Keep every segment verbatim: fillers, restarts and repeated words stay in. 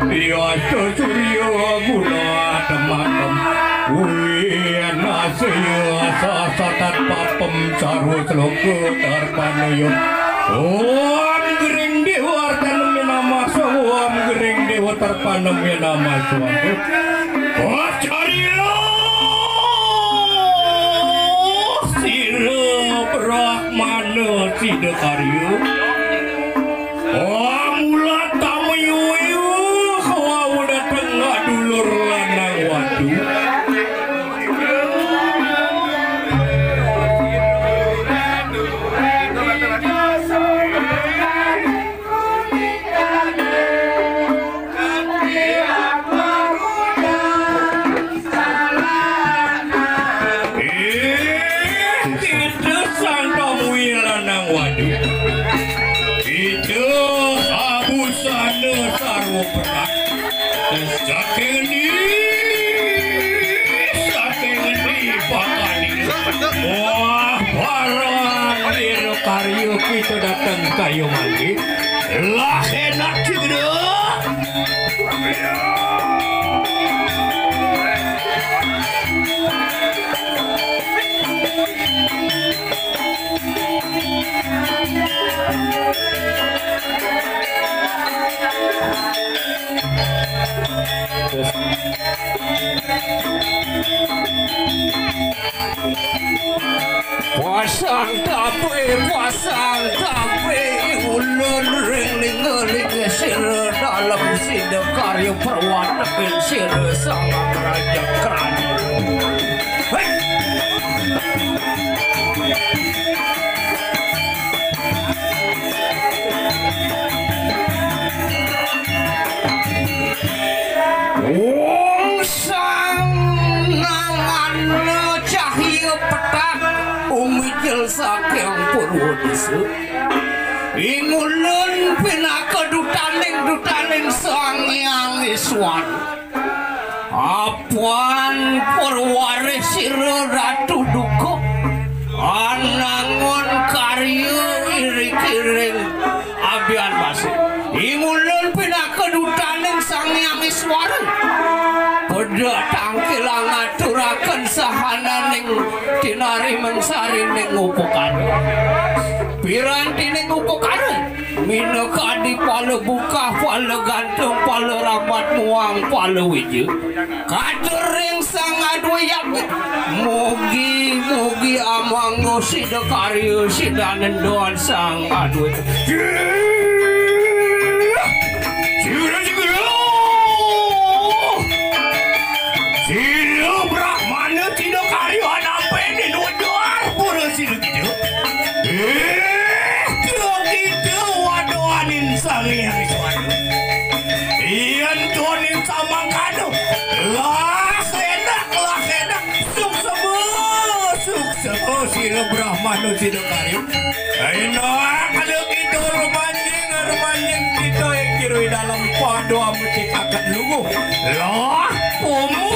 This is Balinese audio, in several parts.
Biasa surya guna temakem. Wih, nasaya sasatat papem sarwa sloka tarpanaya. Om Gering Dewa Artanamya Namah Swaha. Om Gering Dewa Tarpanamya Namah Swaha. Acariya sira Brahmana Sidakarya. Om ulat tamuyuyu kawau dateng ngadulur lanang wadu. Ih, kita sang tamu lanang wadu. Kita abusana sarwa perang. Saking endi, saking endi pakani. Wah, parang dina karya kita dateng kaya mangke. Lah enak juga. Pasang tapi, pasang tapi, ulun ring lingga-lingga sira dalem Sidakarya perwataken sira sang raja krana. Hei! Wong sang nangana cahya petah umijil saking purwa desa. Ing ulun pinaka dutaning, dutaning Sang Hyang Iswara. Apan perwaris sira Ratu Dukuh, anangun karya iring-iring abian masih. Ing ulun pinaka dutaning Sang Hyang Iswara, pedek tangkilang ngaturaken Sahananing tinari mengsarining upakara. Pirantining upakara. Minakadi pala bungkah, pala gantung, pala rambat muang, pala wija. Katur ring Sang Adwi Yagya. Mugi, mugi amangga sida karya, sida nendon Sang Adwi. Sira, sira. Sira Brahmana, sira karya, anampene nuduh pura sira kita. Eh, sira kita wadoanin Sang Hyang Iswara. Yen tuaning samangkana. Lah enak, lah enak. Suksema, suksema sira Brahmana, sira karya. Enak, ada kita rumanjing, rumanjing kita yang kiri dalam pada amecik akan lugu. Lah, pumu,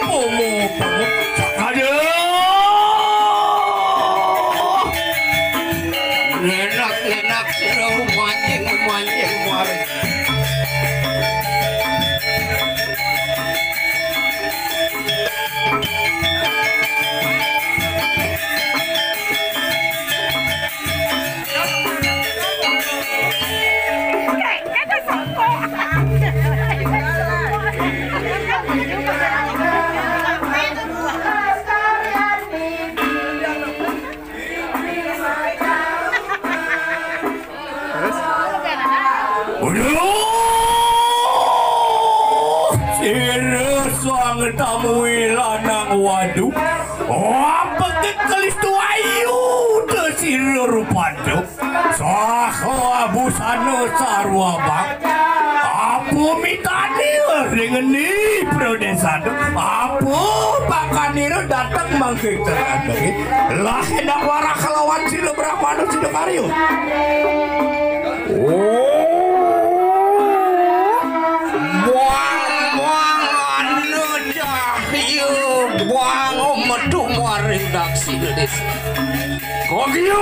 pumu, pumu. Aduh. Enak, enak sira rumanjing, rumanjing, mari. Aduh, sira sang tamu lanang wadu. Apa kekelistu ayu te sira rupanta. Saha busana sarwa bang. Apa mitani ring ni pradesana. Apa bakanira dateng mangke terandari. Lah enak warah kelawan sira Brahmana sira karya. Oh. Buang, buang anu cahya, buang metu maring daksina desa. Kogio.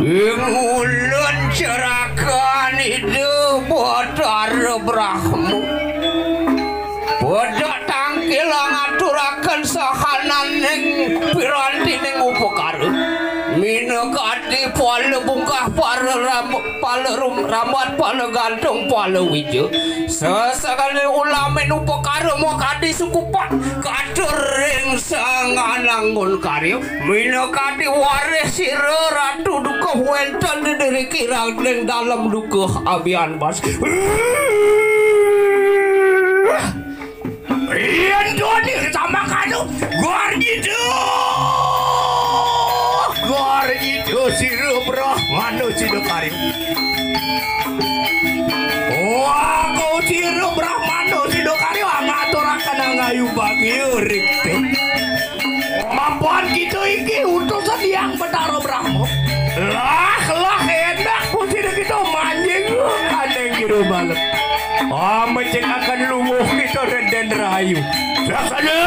Ing ulun cerakan Ida Batara Brahma. Pada tangkil ngaturaken sahananing pirantining upakara. Minakadi pala bungkah, pala ram-, pala rum-, rambat, pala gantung, pala wija. Sesengganing ulamin upakara makadi sukupan katur ring Sang Anangun Karya. Minakadi warih sira Ratu Dukuh wenten didiri kirang ning dalem dukuh abian bas. Yen doni sama kanu, Gorgito! Gorgito sira Brahmana sida karya. Wah, kau sira Brahmana sida karya ngaturaken ngayu bagia rikti. Mapan kita iki utusan Hyang Betara Brahma. Lah, lah, enak pun sida kita manjing, aneng jero balep. Ah, mecek akan lungguh kita Reden Rahayu. Laksana!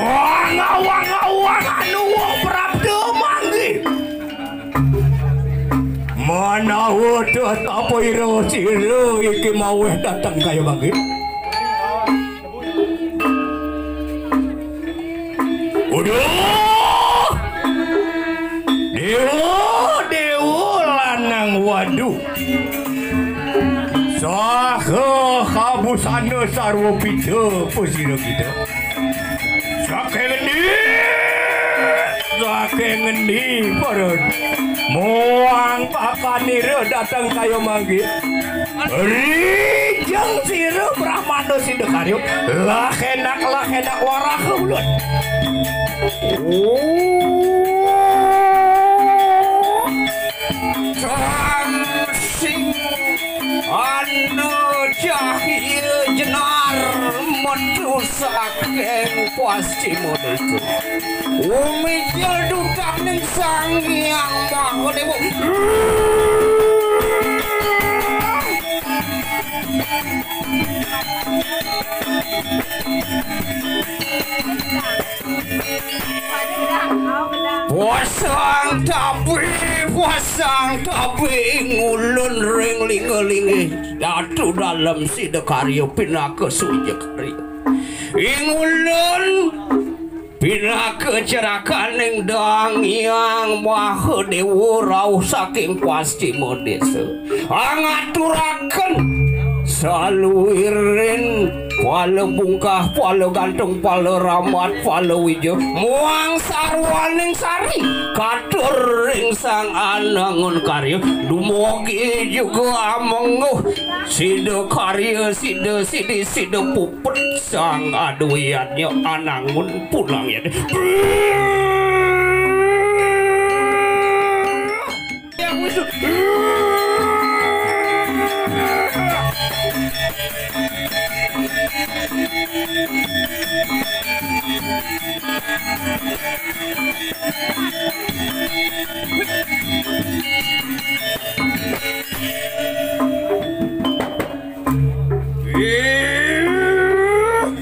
Wang, wang, wang, anu prapta manggih. Manawa tapa ira sira iki maweh dateng kaya mangke. Uduh! Dewa, dewa lanang wadu. Saha kabusana sarwa pita pasira kita. Ngendi, Purun? Muang pakanira dateng kaya mangkin. Rijeng sira Brahmana Sida Karya. Lah enak, lah enak waraha ulun. Oh. Sang sing ana cahya jenar metu saking pascima desa. Umijil dukaning Sang Hyang Mahadewa. Pasang tabi, pasang tabi ing ulun ring linga-linggih Ratu Dalem Sida Karya pinaka suwija karya. Ing ulun pinaka cerakaning Sang Hyang Mahadewa rauh saking pascima desa. Angaturaken saluiring pala bungkah, pala gantung, pala rambat, pala wija, muang sarwaning sari, katur ring Sang Anangun Karya, dumugi juga amengguh Sida Karya, Sida Sidi, Sida Puput, Sang Adwi Yadnya, Anangun Punang Yadnya.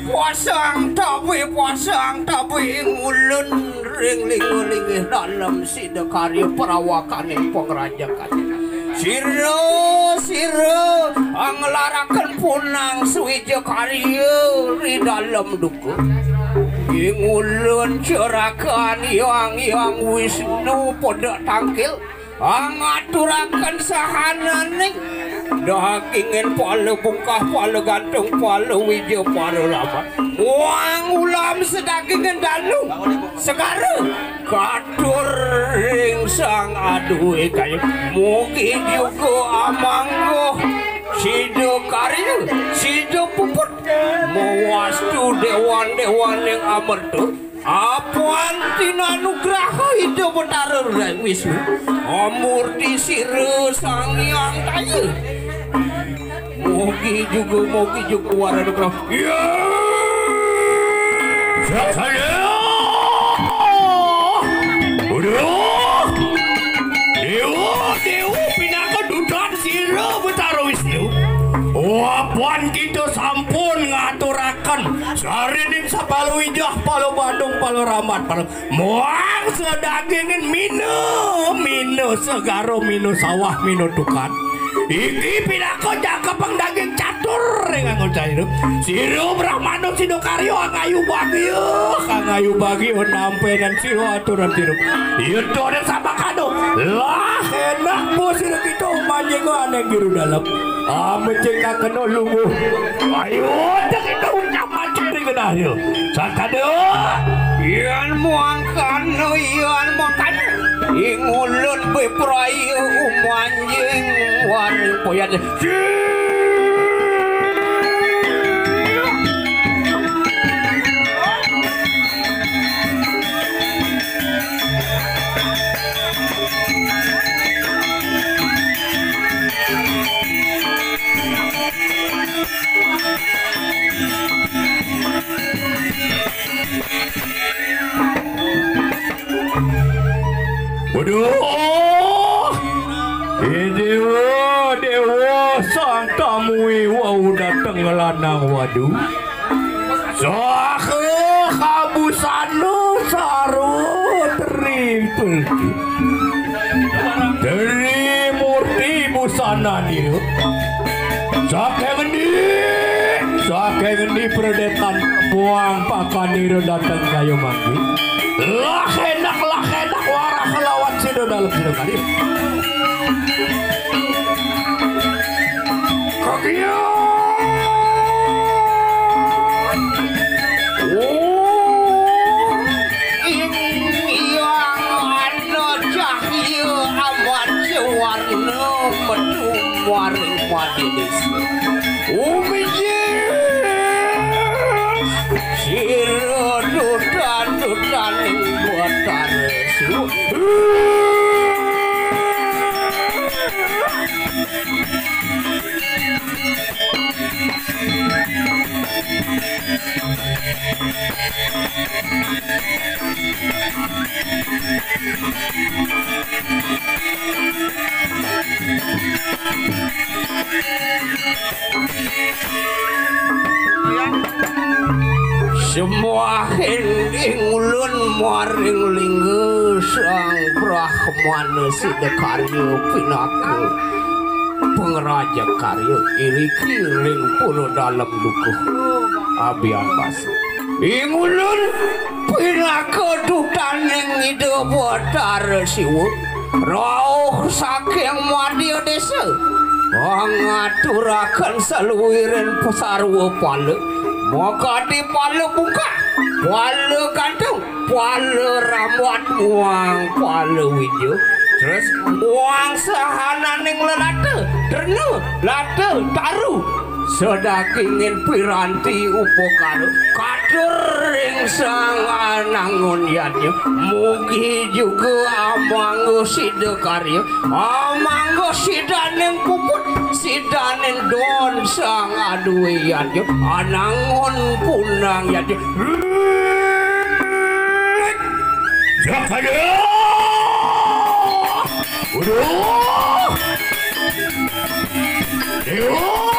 Pasang tabi, pasang tabi ing ulun ring linga-linggih Dalem Sida Karya prawakaning pangrajakan. Sira, sira anglaraken punang suwija karya ri dalem duka. Ing ulun cerakan Hyang Hyang Wisnu pada tangkil. Angaturaken sahananing dagingin pala bungkah, pala gantung, pala wija, pala laman. Muang ulam sadagingin danu segara katur ring Sang Adwi Kaya. Mugi juga amangguh Sida Karya, Sida Puput mawastu dewan-dewaning amerta. Apan tinanugraha Ida Betara Rai Wisnu, amurti sira Sang Hyang Taya. Mugi juga, mugi juga wara nugraha. Ya. Satya. Uduh. Dewa, dewa, pinaka dudan sira Betara Wisnu. Apan kita sampun ngaturaken sarining sapala wijah, pala badung, pala rambat, pala muang sadagingin mina, mina segara, mina sawah, mina tukad. Iki pinaka cakepang daging catur ring anggon cahya. Sira Brahmana Sida Karya angayu bagia, angayu bagia nampenan sira aturan sira. Yadane samakana. Lah enak bos sira kita manjing aneng juru dalem. Ah, mencing kakeno lungguh. Ayo, cek itu ucap mancing di genah ya. Sakada. Yan muangkana, yan muangkana. Ing ulun bepraya umanjing waring poyan. Waduh. Eh, dewa, dewa, sang tamu wau dateng lanang wadu. Saha kabusana sarwa Tri Tulki. Tri Murti busananira. Saking endi, saking endi pradetan buang pakanira dateng kaya mangkin. Lah enak, lah enak warah lawan sida dalem sida kali. Kakian. Oh, ing Hyang Semua ing ulun maring lingga Sang Brahmana Sidakarya pinaka pangraja karya iriki ring pura dalem dukuh abian basa. Ing ulun pinaka dutaning Ida Batara Siwa rauh saking madya desa ngaturaken saluiring sarwa pala, makadi pala bungkah, pala gantung, pala rambat muang pala wija, terus muang sahananing lelata, drena, lata, taru, sadagingin piranti upakara, katur ring Sang Anangun Yadnya, mugi juga amangga sida karya, amangga sidaning puput, sidaning don Sang Adwi Yadnya, Anangun Pundang Yadnya. Jakada! Uduh! Dewa!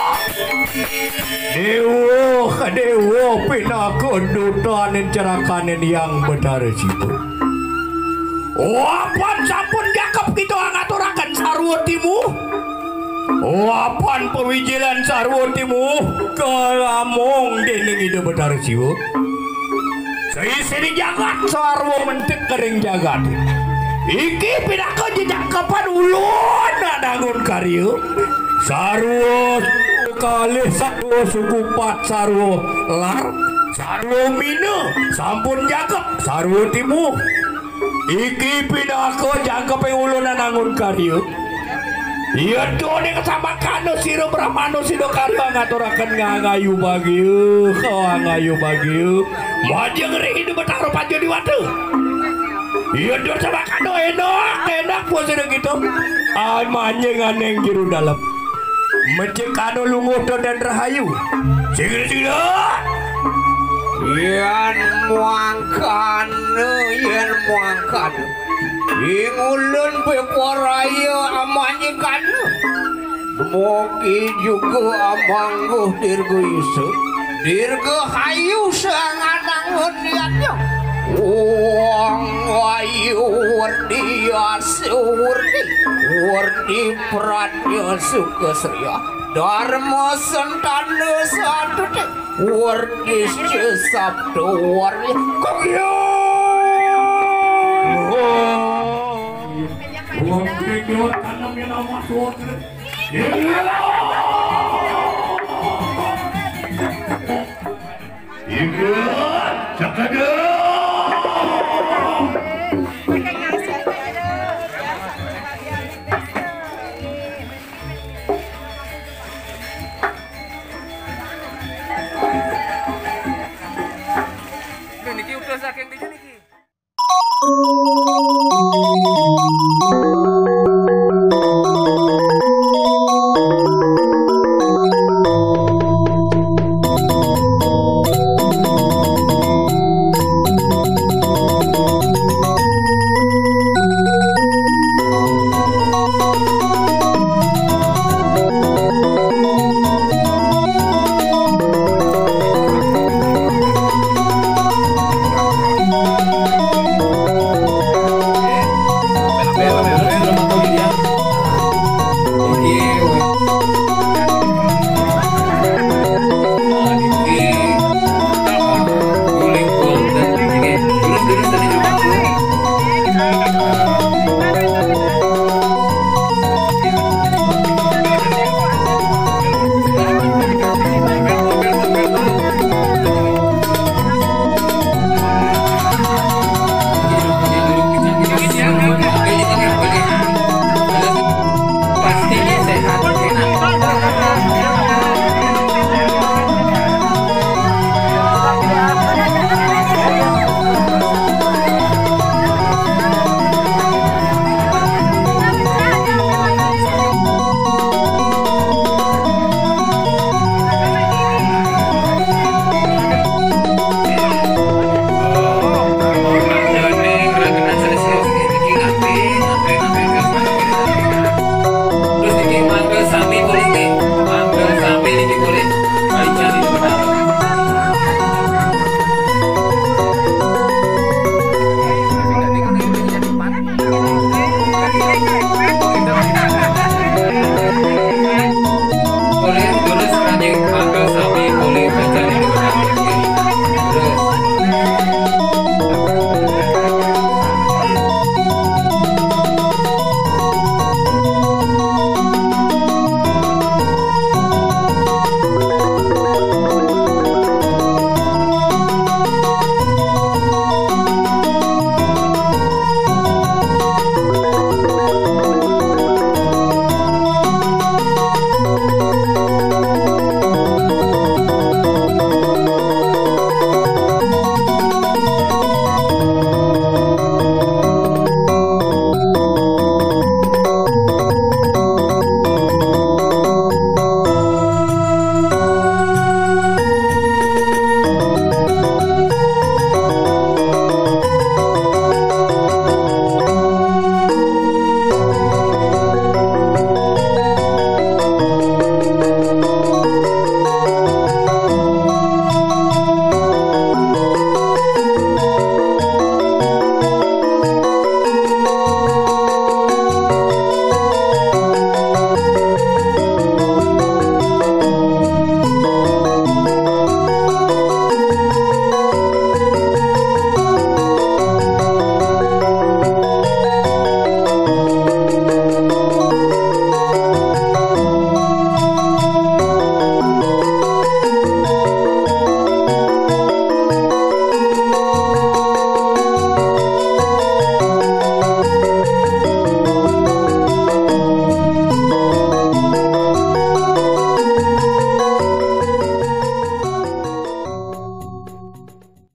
Dewa, Dewa pinaka dutaning cerakaning Hyang Batara Siwa. Apan sampun jakep kita ngaturaken sarwa timu. Apan pawijilan sarwa timu kalamong dening Ida Batara Siwa. Saisining jagat sarwa mentik kering jagat. Iki pinaka jejakepan ulun nangun karya. Sarwa kalih, sarwa sukupat, sarwa lar, sarwa mina, sampun jakep, sarwa timu. Iki pinaka jangkeping ulun nangun karya. Iya to ning samakana sira Brahmana sira karya ngaturaken ngangayu bagia, ngangayu bagia. Majeng ring Ida Batara Panca Dewata. Iya to samakana enak, enak puasane kita. Ah, manjing aning jero dalem. Mecik anu lungguh to dan rahayu. Sira-sira. Yen muangkana, yen muangkana. Ing ulun beporaya amanjikana. Mugi juga amangguh dirga yusa. Dirga hayu sanganangun yatnya. Wong wayu werdi asu werdi. Werdi pratnya suka sria. Dharma sentana satute. Wardisca sabda warya. Kagya. Wong kagya tanam yang nama suara. Iya, cakada. Lho, niki utus saking dija niki.